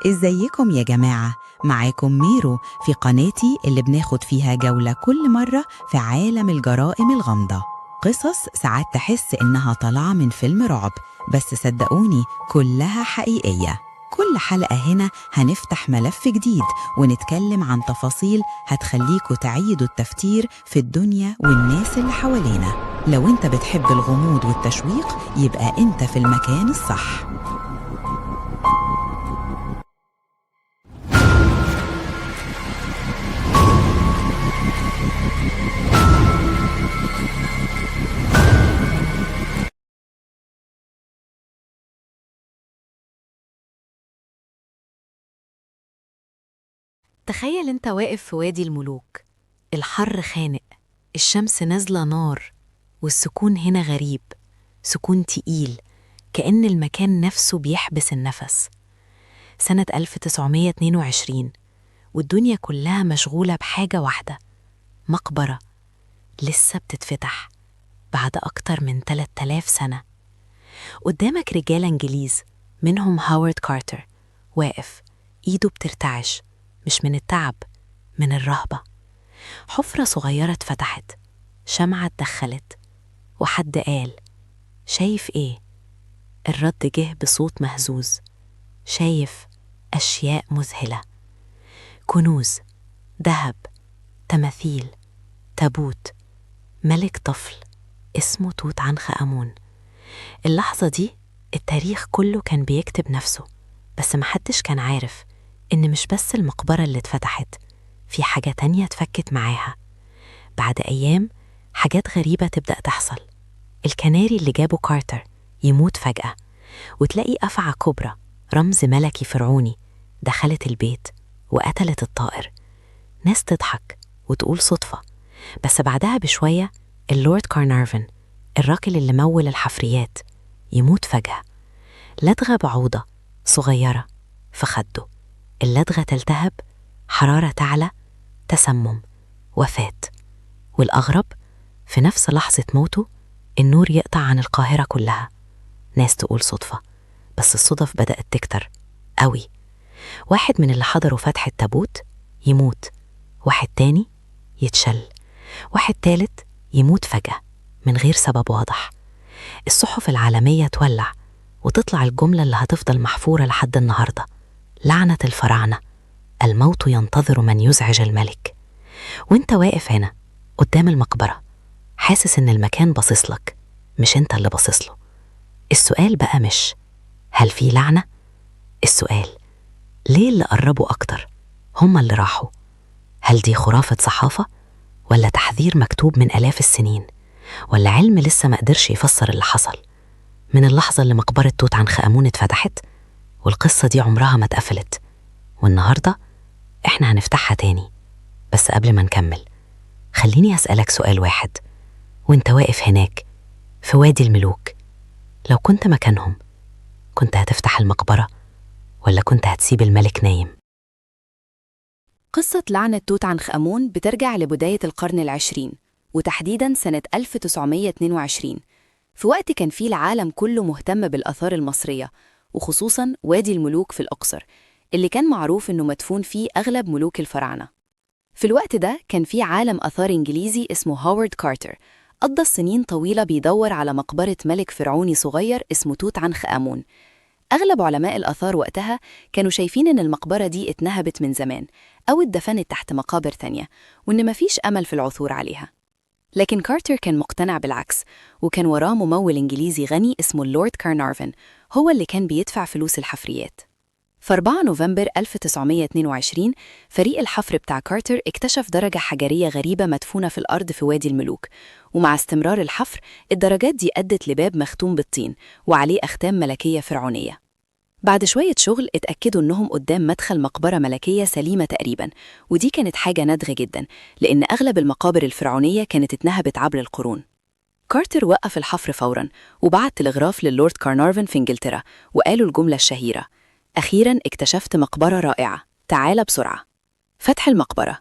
ازيكم يا جماعة؟ معاكم ميرو في قناتي اللي بناخد فيها جولة كل مرة في عالم الجرائم الغامضة. قصص ساعات تحس إنها طالعة من فيلم رعب، بس صدقوني كلها حقيقية. كل حلقة هنا هنفتح ملف جديد ونتكلم عن تفاصيل هتخليكوا تعيدوا التفكير في الدنيا والناس اللي حوالينا. لو انت بتحب الغموض والتشويق يبقى انت في المكان الصح. تخيل انت واقف في وادي الملوك، الحر خانق، الشمس نازلة نار، والسكون هنا غريب، سكون تقيل، كأن المكان نفسه بيحبس النفس. سنة 1922 والدنيا كلها مشغولة بحاجة واحدة، مقبرة لسه بتتفتح بعد أكتر من 3000 سنة. قدامك رجال إنجليز منهم هاورد كارتر، واقف إيده بترتعش، مش من التعب، من الرهبة. حفرة صغيرة اتفتحت، شمعة اتدخلت، وحد قال: شايف إيه؟ الرد جه بصوت مهزوز: شايف أشياء مذهلة، كنوز، ذهب، تماثيل، تابوت، ملك طفل اسمه توت عنخ آمون. اللحظة دي التاريخ كله كان بيكتب نفسه، بس محدش كان عارف إن مش بس المقبرة اللي اتفتحت، في حاجة تانية اتفكت معاها. بعد أيام حاجات غريبة تبدأ تحصل. الكناري اللي جابه كارتر يموت فجأة، وتلاقي أفعى كبرى رمز ملكي فرعوني دخلت البيت وقتلت الطائر. ناس تضحك وتقول صدفة، بس بعدها بشوية اللورد كارنارفن، الراجل اللي مول الحفريات، يموت فجأة. لدغة بعوضة صغيرة في خده، اللدغة تلتهب، حرارة تعلى، تسمم، وفاة. والأغرب في نفس لحظة موته النور يقطع عن القاهرة كلها. ناس تقول صدفة، بس الصدف بدأت تكتر قوي. واحد من اللي حضروا فتح التابوت يموت، واحد تاني يتشل، واحد تالت يموت فجأة من غير سبب واضح. الصحف العالمية تولع، وتطلع الجملة اللي هتفضل محفورة لحد النهاردة: لعنة الفراعنة، الموت ينتظر من يزعج الملك. وانت واقف هنا قدام المقبرة حاسس ان المكان باصص لك، مش انت اللي باصص له. السؤال بقى مش هل في لعنة؟ السؤال ليه اللي قربوا أكتر هما اللي راحوا؟ هل دي خرافة صحافة؟ ولا تحذير مكتوب من آلاف السنين؟ ولا علم لسه ما قدرش يفسر اللي حصل؟ من اللحظة اللي مقبرة توت عنخ آمون اتفتحت والقصة دي عمرها ما اتقفلت، والنهاردة احنا هنفتحها تاني. بس قبل ما نكمل خليني أسألك سؤال واحد، وانت واقف هناك في وادي الملوك، لو كنت مكانهم كنت هتفتح المقبرة ولا كنت هتسيب الملك نايم؟ قصة لعنة توت عنخ آمون بترجع لبداية القرن العشرين، وتحديداً سنة 1922، في وقت كان فيه العالم كله مهتم بالآثار المصرية، وخصوصاً وادي الملوك في الأقصر، اللي كان معروف إنه مدفون فيه أغلب ملوك الفراعنة. في الوقت ده كان في عالم آثار إنجليزي اسمه هاورد كارتر، قضى سنين طويلة بيدور على مقبرة ملك فرعوني صغير اسمه توت عنخ آمون. أغلب علماء الآثار وقتها كانوا شايفين إن المقبرة دي اتنهبت من زمان أو اتدفنت تحت مقابر تانية، وإن مفيش أمل في العثور عليها. لكن كارتر كان مقتنع بالعكس، وكان وراه ممول إنجليزي غني اسمه اللورد كارنارفن، هو اللي كان بيدفع فلوس الحفريات. في 4 نوفمبر 1922 فريق الحفر بتاع كارتر اكتشف درجة حجرية غريبة مدفونة في الأرض في وادي الملوك، ومع استمرار الحفر الدرجات دي أدت لباب مختوم بالطين وعليه أختام ملكية فرعونية. بعد شوية شغل اتأكدوا إنهم قدام مدخل مقبرة ملكية سليمة تقريباً، ودي كانت حاجة نادرة جداً لأن أغلب المقابر الفرعونية كانت اتنهبت عبر القرون. كارتر وقف الحفر فوراً وبعت تلغراف للورد كارنارفن في إنجلترا، وقالوا الجملة الشهيرة: أخيراً اكتشفت مقبرة رائعة، تعال بسرعة. فتح المقبرة.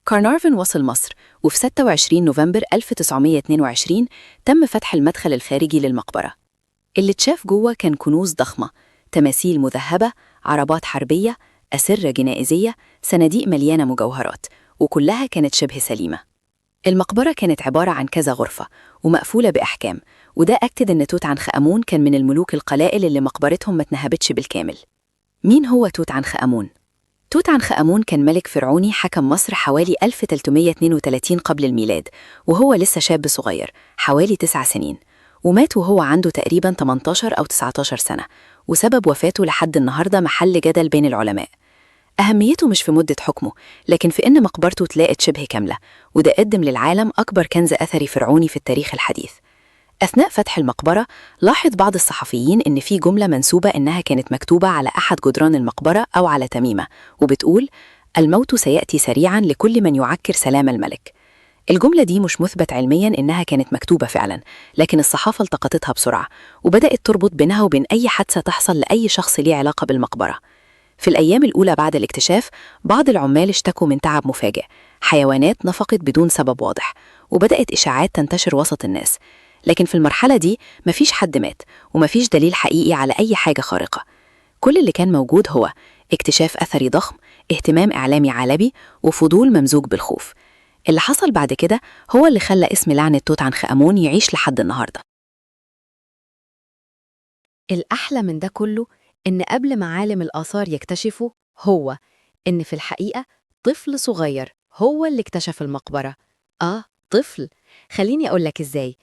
كارنارفن وصل مصر، وفي 26 نوفمبر 1922 تم فتح المدخل الخارجي للمقبرة. اللي اتشاف جوه كان كنوز ضخمة، تماثيل مذهبة، عربات حربية، أسرة جنائزية، صناديق مليانة مجوهرات، وكلها كانت شبه سليمة. المقبرة كانت عبارة عن كذا غرفة ومقفولة بأحكام، وده أكد إن توت عنخ آمون كان من الملوك القلائل اللي مقبرتهم ما اتنهبتش بالكامل. مين هو توت عنخ آمون؟ توت عنخ آمون كان ملك فرعوني حكم مصر حوالي 1332 قبل الميلاد، وهو لسه شاب صغير حوالي 9 سنين، ومات وهو عنده تقريباً 18 أو 19 سنة، وسبب وفاته لحد النهاردة محل جدل بين العلماء. أهميته مش في مدة حكمه، لكن في إن مقبرته اتلاقت شبه كاملة، وده قدم للعالم أكبر كنز أثري فرعوني في التاريخ الحديث. أثناء فتح المقبرة لاحظ بعض الصحفيين إن في جملة منسوبة إنها كانت مكتوبة على أحد جدران المقبرة أو على تميمة، وبتقول: الموت سيأتي سريعاً لكل من يعكر سلام الملك. الجملة دي مش مثبت علمياً إنها كانت مكتوبة فعلاً، لكن الصحافة التقطتها بسرعة وبدأت تربط بينها وبين أي حادثة تحصل لأي شخص ليه علاقة بالمقبرة. في الأيام الأولى بعد الاكتشاف بعض العمال اشتكوا من تعب مفاجئ، حيوانات نفقت بدون سبب واضح، وبدأت إشاعات تنتشر وسط الناس. لكن في المرحلة دي مفيش حد مات ومفيش دليل حقيقي على أي حاجة خارقة. كل اللي كان موجود هو اكتشاف أثري ضخم، اهتمام إعلامي عالمي، وفضول ممزوج بالخوف. اللي حصل بعد كده هو اللي خلى اسم لعنة توت عنخ آمون يعيش لحد النهاردة. الأحلى من ده كله إن قبل ما عالم الآثار يكتشفه هو إن في الحقيقة طفل صغير هو اللي اكتشف المقبرة. طفل. خليني أقولك إزاي.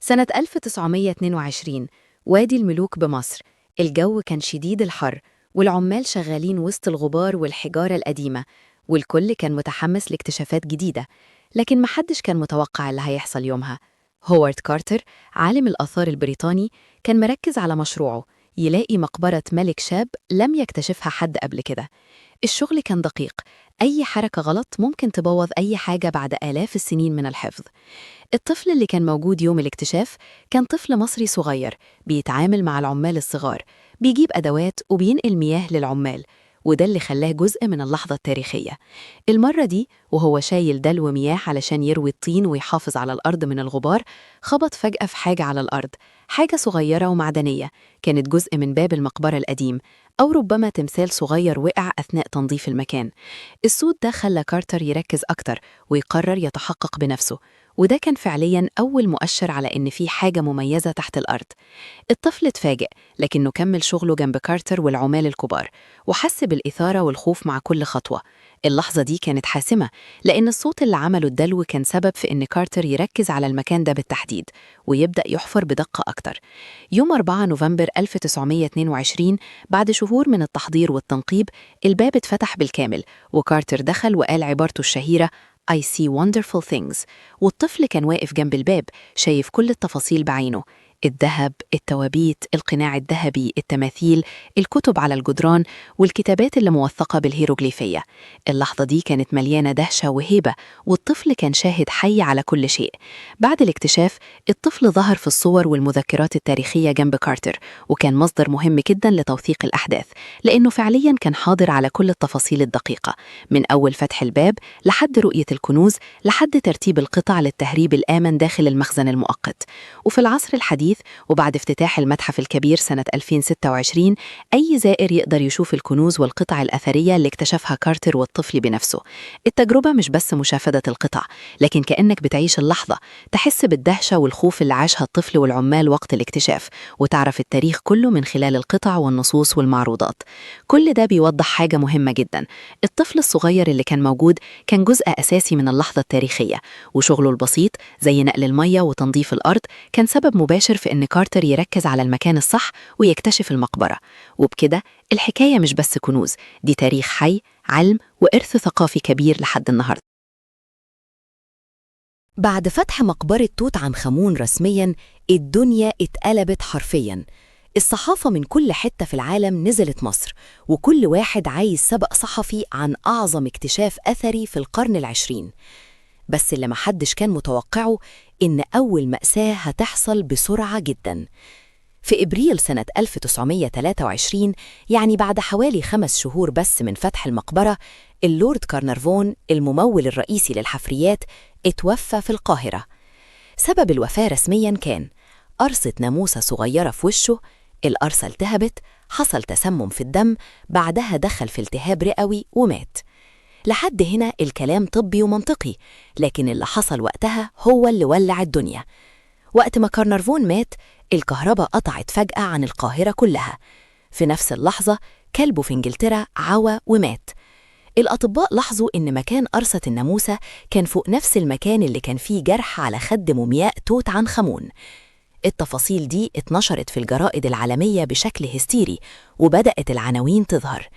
سنة 1922 وادي الملوك بمصر، الجو كان شديد الحر والعمال شغالين وسط الغبار والحجارة القديمة، والكل كان متحمس لاكتشافات جديدة، لكن محدش كان متوقع اللي هيحصل يومها. هوارد كارتر عالم الآثار البريطاني كان مركز على مشروعه يلاقي مقبرة ملك شاب لم يكتشفها حد قبل كده. الشغل كان دقيق، أي حركة غلط ممكن تبوظ أي حاجة بعد آلاف السنين من الحفظ. الطفل اللي كان موجود يوم الاكتشاف كان طفل مصري صغير بيتعامل مع العمال الصغار، بيجيب أدوات وبينقل مياه للعمال، وده اللي خلاه جزء من اللحظة التاريخية. المرة دي وهو شايل دلو مياه علشان يروي الطين ويحافظ على الأرض من الغبار، خبط فجأة في حاجة على الأرض، حاجة صغيرة ومعدنية كانت جزء من باب المقبرة القديم، أو ربما تمثال صغير وقع أثناء تنظيف المكان. الصوت ده خلى كارتر يركز أكتر ويقرر يتحقق بنفسه، وده كان فعلياً أول مؤشر على إن في حاجة مميزة تحت الأرض. الطفل اتفاجئ، لكنه كمل شغله جنب كارتر والعمال الكبار، وحس بالإثارة والخوف مع كل خطوة. اللحظة دي كانت حاسمة، لأن الصوت اللي عمله الدلو كان سبب في إن كارتر يركز على المكان ده بالتحديد ويبدأ يحفر بدقة أكتر. يوم 4 نوفمبر 1922، بعد شهور من التحضير والتنقيب، الباب اتفتح بالكامل، وكارتر دخل وقال عبارته الشهيرة I see wonderful things. والطفل كان واقف جنب الباب شايف كل التفاصيل بعينه: الذهب، التوابيت، القناع الذهبي، التماثيل، الكتب على الجدران، والكتابات اللي موثقة بالهيروغليفية. اللحظة دي كانت مليانة دهشة وهيبة، والطفل كان شاهد حي على كل شيء. بعد الاكتشاف الطفل ظهر في الصور والمذكرات التاريخية جنب كارتر، وكان مصدر مهم جدا لتوثيق الأحداث، لأنه فعليا كان حاضر على كل التفاصيل الدقيقة، من أول فتح الباب لحد رؤية الكنوز لحد ترتيب القطع للتهريب الآمن داخل المخزن المؤقت. وفي العصر الحديث وبعد افتتاح المتحف الكبير سنة 2026، أي زائر يقدر يشوف الكنوز والقطع الأثرية اللي اكتشفها كارتر والطفل بنفسه. التجربة مش بس مشاهدة القطع، لكن كأنك بتعيش اللحظة، تحس بالدهشة والخوف اللي عاشها الطفل والعمال وقت الاكتشاف، وتعرف التاريخ كله من خلال القطع والنصوص والمعروضات. كل ده بيوضح حاجة مهمة جدا: الطفل الصغير اللي كان موجود كان جزء أساسي من اللحظة التاريخية، وشغله البسيط زي نقل المية وتنظيف الأرض كان سبب مباشر في إن كارتر يركز على المكان الصح ويكتشف المقبرة. وبكده الحكاية مش بس كنوز، دي تاريخ حي، علم، وإرث ثقافي كبير لحد النهاردة. بعد فتح مقبرة توت عنخ آمون رسمياً، الدنيا اتقلبت حرفياً. الصحافة من كل حتة في العالم نزلت مصر، وكل واحد عايز سبق صحفي عن أعظم اكتشاف أثري في القرن العشرين. بس اللي محدش كان متوقعه إن أول مأساة هتحصل بسرعة جداً. في إبريل سنة 1923، يعني بعد حوالي 5 شهور بس من فتح المقبرة، اللورد كارنرفون الممول الرئيسي للحفريات اتوفى في القاهرة. سبب الوفاة رسمياً كان قرصة ناموسة صغيرة في وشه القرصة التهبت، حصل تسمم في الدم، بعدها دخل في التهاب رئوي ومات. لحد هنا الكلام طبي ومنطقي، لكن اللي حصل وقتها هو اللي ولع الدنيا. وقت ما كارنرفون مات، الكهرباء قطعت فجأة عن القاهرة كلها. في نفس اللحظة كلبه في إنجلترا عوى ومات. الأطباء لاحظوا إن مكان قرصة الناموسة كان فوق نفس المكان اللي كان فيه جرح على خد مومياء توت عنخ آمون. التفاصيل دي اتنشرت في الجرائد العالمية بشكل هستيري، وبدأت العناوين تظهر: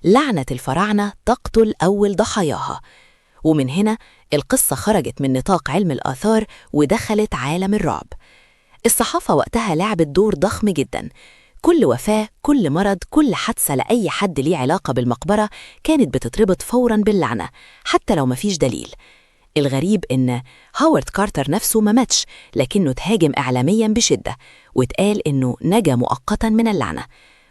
لعنة الفراعنة تقتل أول ضحاياها. ومن هنا القصة خرجت من نطاق علم الآثار ودخلت عالم الرعب. الصحافة وقتها لعبت دور ضخم جدا. كل وفاة، كل مرض، كل حادثة لأي حد ليه علاقة بالمقبرة كانت بتتربط فوراً باللعنة، حتى لو مفيش دليل. الغريب إن هاورد كارتر نفسه ما ماتش، لكنه تهاجم إعلامياً بشدة، واتقال إنه نجا مؤقتاً من اللعنة.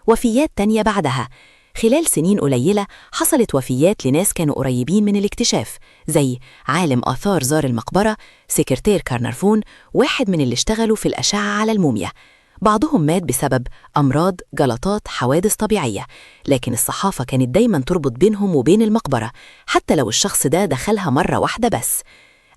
وفيات تانية بعدها خلال سنين قليلة حصلت وفيات لناس كانوا قريبين من الاكتشاف، زي عالم آثار زار المقبرة، سكرتير كارنرفون، واحد من اللي اشتغلوا في الأشعة على الموميا. بعضهم مات بسبب أمراض، جلطات، حوادث طبيعية، لكن الصحافة كانت دايماً تربط بينهم وبين المقبرة، حتى لو الشخص ده دخلها مرة واحدة بس.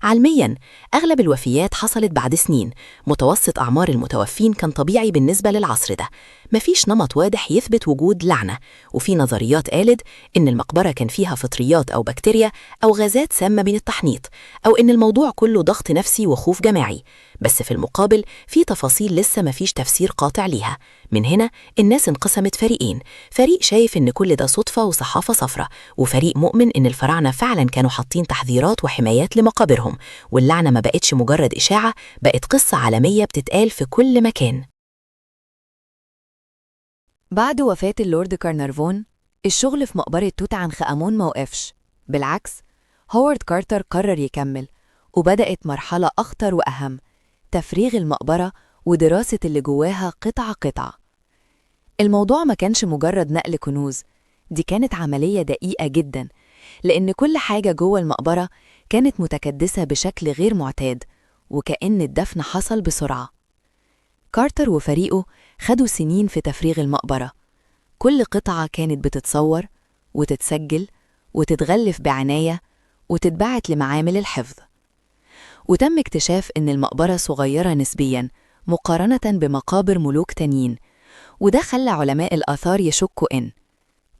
علمياً أغلب الوفيات حصلت بعد سنين، متوسط أعمار المتوفين كان طبيعي بالنسبة للعصر ده، مفيش نمط واضح يثبت وجود لعنة، وفي نظريات قالت إن المقبرة كان فيها فطريات أو بكتيريا أو غازات سامة من التحنيط، أو إن الموضوع كله ضغط نفسي وخوف جماعي. بس في المقابل في تفاصيل لسه مفيش تفسير قاطع ليها. من هنا الناس انقسمت فريقين، فريق شايف إن كل ده صدفة وصحافة صفرة، وفريق مؤمن إن الفراعنة فعلا كانوا حاطين تحذيرات وحمايات لمقابرهم، واللعنة ما بقتش مجرد إشاعة، بقت قصة عالمية بتتقال في كل مكان. بعد وفاة اللورد كارنرفون، الشغل في مقبرة توت عنخ آمون ما وقفش، بالعكس هوارد كارتر قرر يكمل، وبدأت مرحلة أخطر وأهم: تفريغ المقبرة ودراسة اللي جواها قطعة قطعة. الموضوع ما كانش مجرد نقل كنوز، دي كانت عملية دقيقة جدا، لأن كل حاجة جوه المقبرة كانت متكدسة بشكل غير معتاد، وكأن الدفن حصل بسرعة. كارتر وفريقه خدوا سنين في تفريغ المقبرة، كل قطعة كانت بتتصور وتتسجل وتتغلف بعناية وتتبعت لمعامل الحفظ. وتم اكتشاف إن المقبرة صغيرة نسبياً مقارنة بمقابر ملوك تانيين، وده خلى علماء الآثار يشكوا إن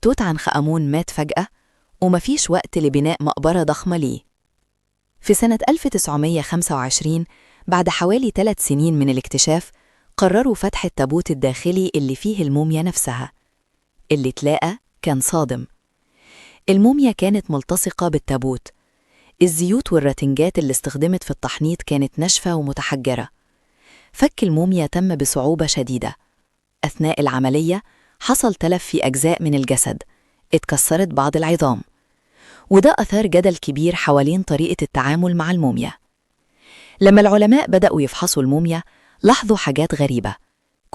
توت عنخ آمون مات فجأة ومفيش وقت لبناء مقبرة ضخمة ليه. في سنة 1925، بعد حوالي 3 سنين من الاكتشاف، قرروا فتح التابوت الداخلي اللي فيه الموميا نفسها. اللي اتلاقى كان صادم. الموميا كانت ملتصقة بالتابوت، الزيوت والراتنجات اللي استخدمت في التحنيط كانت ناشفة ومتحجرة. فك الموميا تم بصعوبة شديدة. أثناء العملية حصل تلف في أجزاء من الجسد، اتكسرت بعض العظام، وده أثار جدل كبير حوالين طريقة التعامل مع الموميا. لما العلماء بدأوا يفحصوا الموميا لاحظوا حاجات غريبة: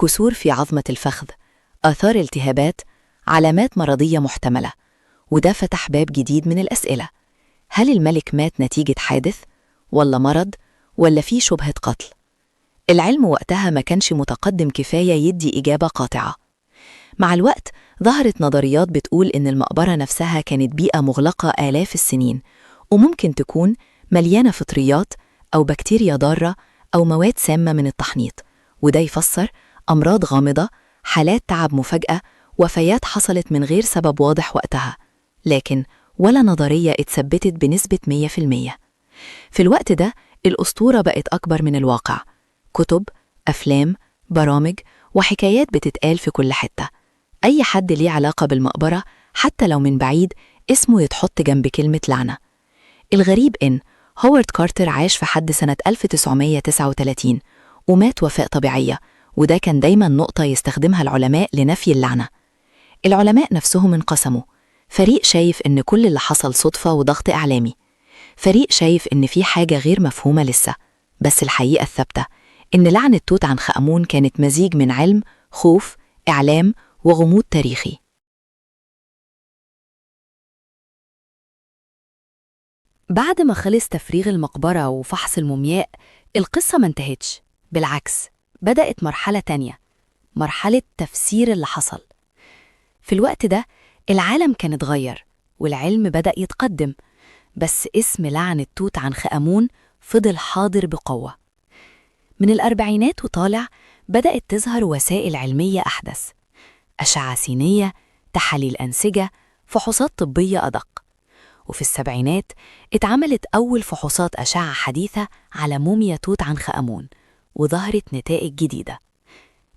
كسور في عظمة الفخذ، آثار التهابات، علامات مرضية محتملة. وده فتح باب جديد من الأسئلة: هل الملك مات نتيجة حادث؟ ولا مرض؟ ولا في شبهة قتل؟ العلم وقتها ما كانش متقدم كفاية يدي إجابة قاطعة. مع الوقت ظهرت نظريات بتقول إن المقبرة نفسها كانت بيئة مغلقة آلاف السنين، وممكن تكون مليانة فطريات أو بكتيريا ضارة أو مواد سامة من التحنيط، وده يفسر أمراض غامضة، حالات تعب مفاجأة، وفيات حصلت من غير سبب واضح وقتها. لكن ولا نظرية اتثبتت بنسبة 100%. في الوقت ده الأسطورة بقت أكبر من الواقع. كتب، أفلام، برامج، وحكايات بتتقال في كل حتة. أي حد ليه علاقة بالمقبرة حتى لو من بعيد اسمه يتحط جنب كلمة لعنة. الغريب إن هوارد كارتر عاش في حد سنة 1939 ومات وفاة طبيعية، وده كان دايما نقطة يستخدمها العلماء لنفي اللعنة. العلماء نفسهم انقسموا، فريق شايف إن كل اللي حصل صدفة وضغط إعلامي، فريق شايف إن في حاجة غير مفهومة لسه. بس الحقيقة الثابتة إن لعنة توت عنخ آمون كانت مزيج من علم، خوف، إعلام، وغموض تاريخي. بعد ما خلص تفريغ المقبرة وفحص المومياء، القصة ما انتهتش، بالعكس بدأت مرحلة تانية، مرحلة تفسير اللي حصل. في الوقت ده العالم كان اتغير والعلم بدأ يتقدم، بس اسم لعنة توت عنخ آمون فضل حاضر بقوة. من الأربعينات وطالع بدأت تظهر وسائل علمية أحدث، أشعة سينية، تحاليل أنسجة، فحوصات طبية أدق. وفي السبعينات اتعملت أول فحوصات أشعة حديثة على موميا توت عنخ آمون، وظهرت نتائج جديدة.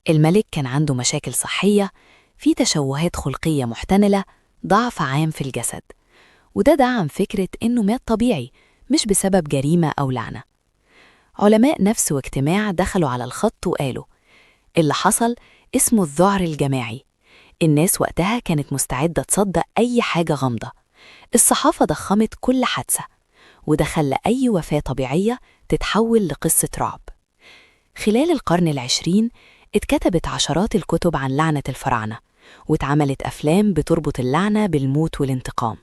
الملك كان عنده مشاكل صحية، في تشوهات خلقية محتملة، ضعف عام في الجسد، وده دعم فكرة إنه مات طبيعي مش بسبب جريمة أو لعنة. علماء نفس واجتماع دخلوا على الخط وقالوا اللي حصل اسمه الذعر الجماعي. الناس وقتها كانت مستعدة تصدق أي حاجة غامضة. الصحافة ضخمت كل حادثة، وده خلى أي وفاة طبيعية تتحول لقصة رعب. خلال القرن العشرين اتكتبت عشرات الكتب عن لعنة الفراعنة، واتعملت أفلام بتربط اللعنة بالموت والانتقام،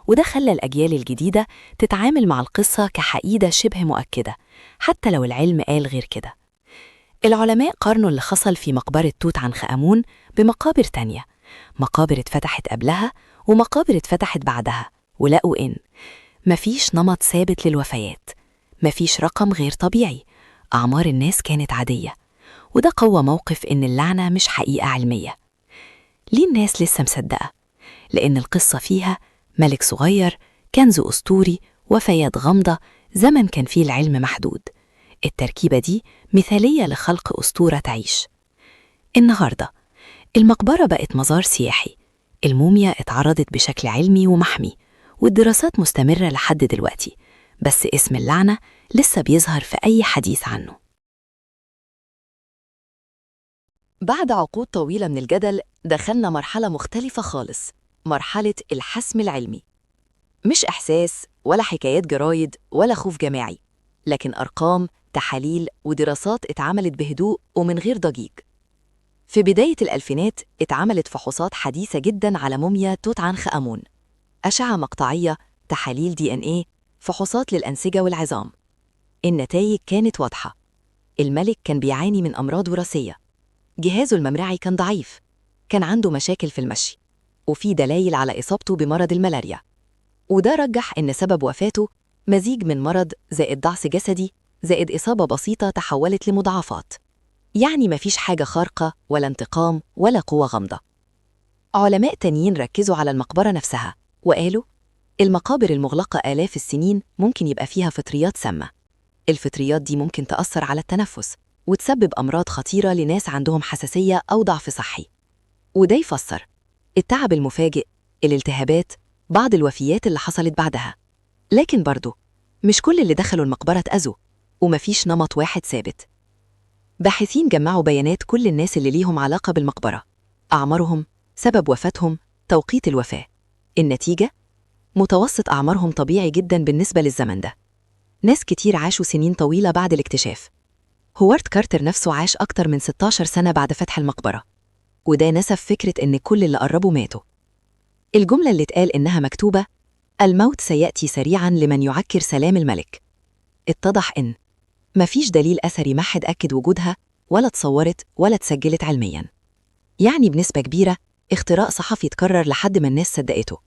وده خلى الأجيال الجديدة تتعامل مع القصة كحقيقة شبه مؤكدة حتى لو العلم قال غير كده. العلماء قارنوا اللي حصل في مقبرة توت عنخ آمون بمقابر تانية، مقابر اتفتحت قبلها ومقابر اتفتحت بعدها، ولقوا إن مفيش نمط ثابت للوفيات، مفيش رقم غير طبيعي، أعمار الناس كانت عادية، وده قوى موقف إن اللعنة مش حقيقة علمية. ليه الناس لسه مصدقة؟ لأن القصة فيها ملك صغير، كنز أسطوري، وفيات غامضة، زمن كان فيه العلم محدود. التركيبة دي مثالية لخلق أسطورة تعيش. النهاردة المقبرة بقت مزار سياحي، الموميا اتعرضت بشكل علمي ومحمي، والدراسات مستمرة لحد دلوقتي، بس اسم اللعنة لسه بيظهر في أي حديث عنه. بعد عقود طويلة من الجدل دخلنا مرحلة مختلفة خالص، مرحلة الحسم العلمي. مش إحساس ولا حكايات جرايد ولا خوف جماعي، لكن أرقام، تحاليل ودراسات اتعملت بهدوء ومن غير ضجيج. في بداية الألفينات اتعملت فحوصات حديثة جداً على موميا توت عنخ آمون، أشعة مقطعية، تحاليل DNA، فحوصات للأنسجة والعظام. النتائج كانت واضحة. الملك كان بيعاني من أمراض وراثية، جهازه الممرعي كان ضعيف، كان عنده مشاكل في المشي، وفي دلائل على إصابته بمرض الملاريا. وده رجح إن سبب وفاته مزيج من مرض زائد ضعف جسدي زائد إصابة بسيطة تحولت لمضاعفات. يعني مفيش حاجة خارقة ولا انتقام ولا قوة غامضة. علماء تانيين ركزوا على المقبرة نفسها وقالوا المقابر المغلقة آلاف السنين ممكن يبقى فيها فطريات سامة. الفطريات دي ممكن تأثر على التنفس وتسبب أمراض خطيرة لناس عندهم حساسية أو ضعف صحي. وده يفسر التعب المفاجئ، الالتهابات، بعض الوفيات اللي حصلت بعدها. لكن برضو مش كل اللي دخلوا المقبرة اتأذوا، ومفيش نمط واحد ثابت. باحثين جمعوا بيانات كل الناس اللي ليهم علاقة بالمقبرة، أعمارهم، سبب وفاتهم، توقيت الوفاة. النتيجة؟ متوسط أعمارهم طبيعي جدا بالنسبة للزمن ده. ناس كتير عاشوا سنين طويلة بعد الاكتشاف. هوارد كارتر نفسه عاش أكتر من 16 سنة بعد فتح المقبرة، وده نسف فكرة إن كل اللي قربوا ماتوا. الجملة اللي اتقال إنها مكتوبة، الموت سيأتي سريعاً لمن يعكر سلام الملك، اتضح إن مفيش دليل أثري ما حد أكد وجودها ولا اتصورت ولا اتسجلت علمياً. يعني بنسبة كبيرة اختراء صحفي اتكرر لحد ما الناس صدقته.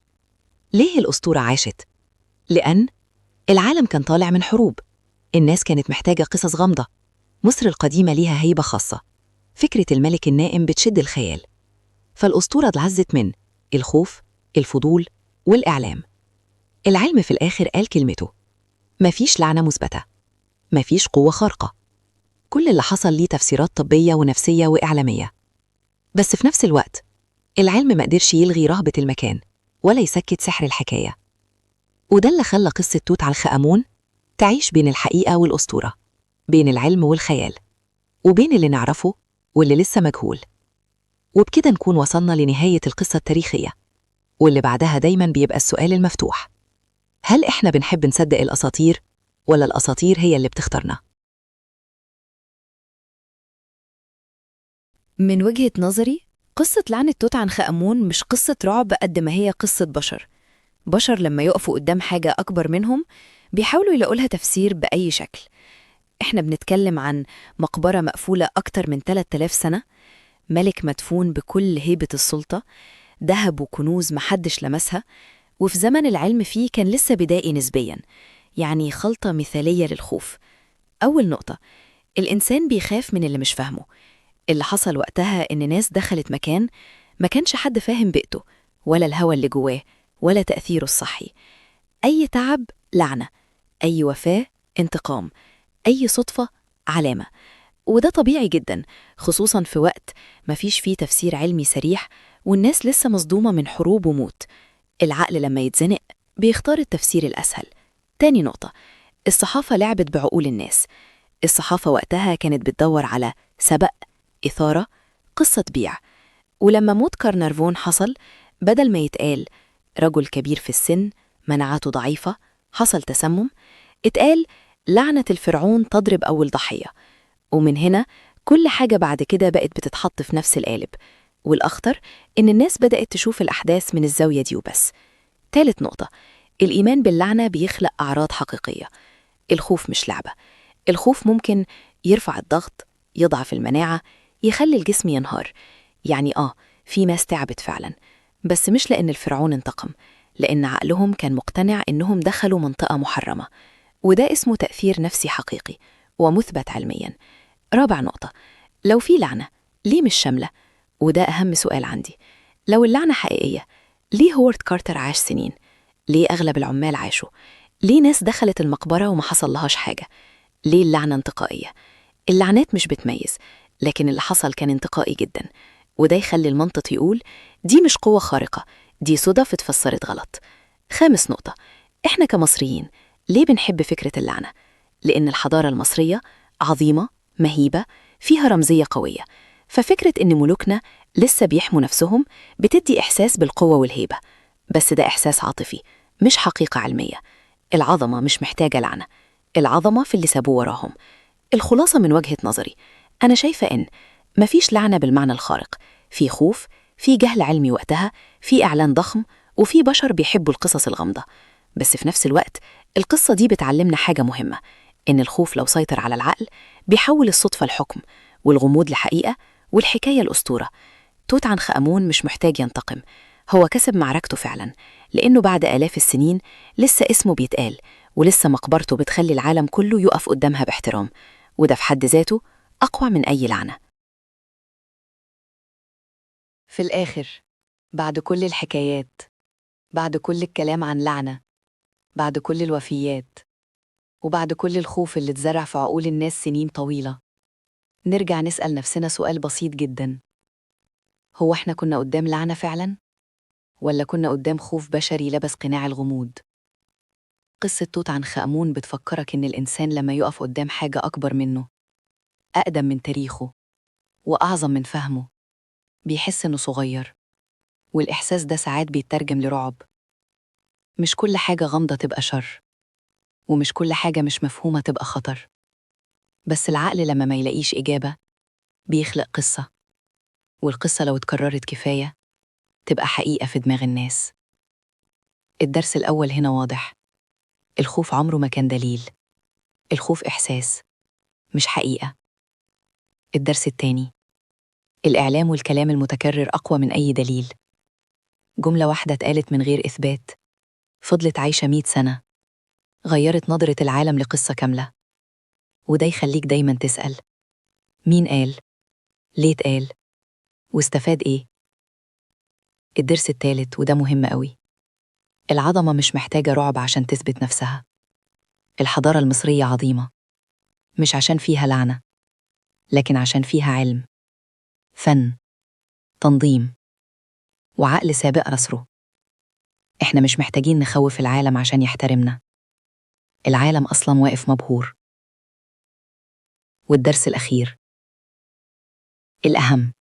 ليه الأسطورة عاشت؟ لأن العالم كان طالع من حروب، الناس كانت محتاجة قصص غامضة، مصر القديمة ليها هيبة خاصة، فكرة الملك النائم بتشد الخيال. فالأسطورة اتعزت من الخوف، الفضول، والإعلام. العلم في الآخر قال كلمته، مفيش لعنة مثبتة، مفيش قوة خارقة، كل اللي حصل ليه تفسيرات طبية ونفسية وإعلامية. بس في نفس الوقت العلم ما قدرش يلغي رهبة المكان ولا يسكت سحر الحكاية. وده اللي خلى قصة توت عنخ آمون تعيش بين الحقيقة والأسطورة، بين العلم والخيال، وبين اللي نعرفه واللي لسه مجهول. وبكده نكون وصلنا لنهاية القصة التاريخية، واللي بعدها دايماً بيبقى السؤال المفتوح: هل إحنا بنحب نصدق الأساطير ولا الأساطير هي اللي بتختارنا؟ من وجهة نظري، قصة لعنة توت عنخ آمون مش قصة رعب قد ما هي قصة بشر. بشر لما يقفوا قدام حاجة أكبر منهم بيحاولوا يلاقوا لها تفسير بأي شكل. إحنا بنتكلم عن مقبرة مقفولة أكتر من 3000 سنة، ملك مدفون بكل هيبة السلطة، ذهب وكنوز محدش لمسها، وفي زمن العلم فيه كان لسه بدائي نسبياً، يعني خلطة مثالية للخوف. أول نقطة، الإنسان بيخاف من اللي مش فاهمه. اللي حصل وقتها إن ناس دخلت مكان ما كانش حد فاهم بيئته، ولا الهوى اللي جواه، ولا تأثيره الصحي. أي تعب لعنة، أي وفاة انتقام، أي صدفة علامة. وده طبيعي جدا، خصوصا في وقت مفيش فيه تفسير علمي صريح والناس لسه مصدومة من حروب وموت. العقل لما يتزنق بيختار التفسير الأسهل. تاني نقطة، الصحافة لعبت بعقول الناس. الصحافة وقتها كانت بتدور على سبق، إثارة، قصة تبيع. ولما موت كارنارفون حصل، بدل ما يتقال رجل كبير في السن، مناعته ضعيفة، حصل تسمم، اتقال لعنة الفرعون تضرب أول ضحية. ومن هنا كل حاجة بعد كده بقت بتتحط في نفس القالب. والأخطر إن الناس بدأت تشوف الأحداث من الزاوية دي وبس. تالت نقطة، الإيمان باللعنة بيخلق أعراض حقيقية. الخوف مش لعبة. الخوف ممكن يرفع الضغط، يضعف المناعة، يخلي الجسم ينهار. يعني في ناس تعبت فعلا، بس مش لأن الفرعون انتقم، لأن عقلهم كان مقتنع إنهم دخلوا منطقة محرمة. وده اسمه تأثير نفسي حقيقي ومثبت علميا. رابع نقطة، لو في لعنة ليه مش شاملة؟ وده أهم سؤال عندي. لو اللعنة حقيقية، ليه هوارد كارتر عاش سنين؟ ليه أغلب العمال عاشوا؟ ليه ناس دخلت المقبرة وما حصل لهاش حاجة؟ ليه اللعنة انتقائية؟ اللعنات مش بتميز، لكن اللي حصل كان انتقائي جدا. وده يخلي المنطق يقول دي مش قوة خارقة، دي صدف اتفسرت غلط. خامس نقطة، إحنا كمصريين ليه بنحب فكرة اللعنة؟ لأن الحضارة المصرية عظيمة، مهيبة، فيها رمزية قوية. ففكرة إن ملوكنا لسه بيحموا نفسهم بتدي إحساس بالقوة والهيبة، بس ده إحساس عاطفي مش حقيقة علمية. العظمة مش محتاجة لعنة، العظمة في اللي سابوه وراهم. الخلاصة من وجهة نظري، أنا شايفة إن مفيش لعنة بالمعنى الخارق، في خوف، في جهل علمي وقتها، في إعلان ضخم، وفي بشر بيحبوا القصص الغامضة. بس في نفس الوقت القصة دي بتعلمنا حاجة مهمة، إن الخوف لو سيطر على العقل بيحول الصدفة لحكم، والغموض لحقيقة، والحكاية الأسطورة. توت عنخ آمون مش محتاج ينتقم، هو كسب معركته فعلا، لأنه بعد آلاف السنين لسه اسمه بيتقال، ولسه مقبرته بتخلي العالم كله يقف قدامها باحترام، وده في حد ذاته أقوى من أي لعنة. في الآخر، بعد كل الحكايات، بعد كل الكلام عن لعنة، بعد كل الوفيات، وبعد كل الخوف اللي اتزرع في عقول الناس سنين طويلة، نرجع نسأل نفسنا سؤال بسيط جدا: هو احنا كنا قدام لعنة فعلا؟ ولا كنا قدام خوف بشري لبس قناع الغموض؟ قصة توت عنخ آمون بتفكرك إن الإنسان لما يقف قدام حاجة أكبر منه، أقدم من تاريخه، وأعظم من فهمه، بيحس إنه صغير، والإحساس ده ساعات بيترجم لرعب. مش كل حاجة غامضة تبقى شر، ومش كل حاجة مش مفهومة تبقى خطر. بس العقل لما ما يلاقيش إجابة بيخلق قصة، والقصة لو اتكررت كفاية تبقى حقيقة في دماغ الناس. الدرس الأول هنا واضح: الخوف عمره ما كان دليل، الخوف إحساس مش حقيقة. الدرس التاني: الإعلام والكلام المتكرر أقوى من أي دليل. جملة واحدة اتقالت من غير إثبات فضلت عايشة 100 سنة، غيرت نظرة العالم لقصة كاملة. وده يخليك دايما تسأل: مين قال؟ ليه اتقال؟ واستفاد إيه؟ الدرس التالت، وده مهم قوي: العظمة مش محتاجة رعب عشان تثبت نفسها. الحضارة المصرية عظيمة مش عشان فيها لعنة، لكن عشان فيها علم، فن، تنظيم، وعقل سابق عصره. إحنا مش محتاجين نخوف العالم عشان يحترمنا، العالم أصلاً واقف مبهور. والدرس الأخير الأهم: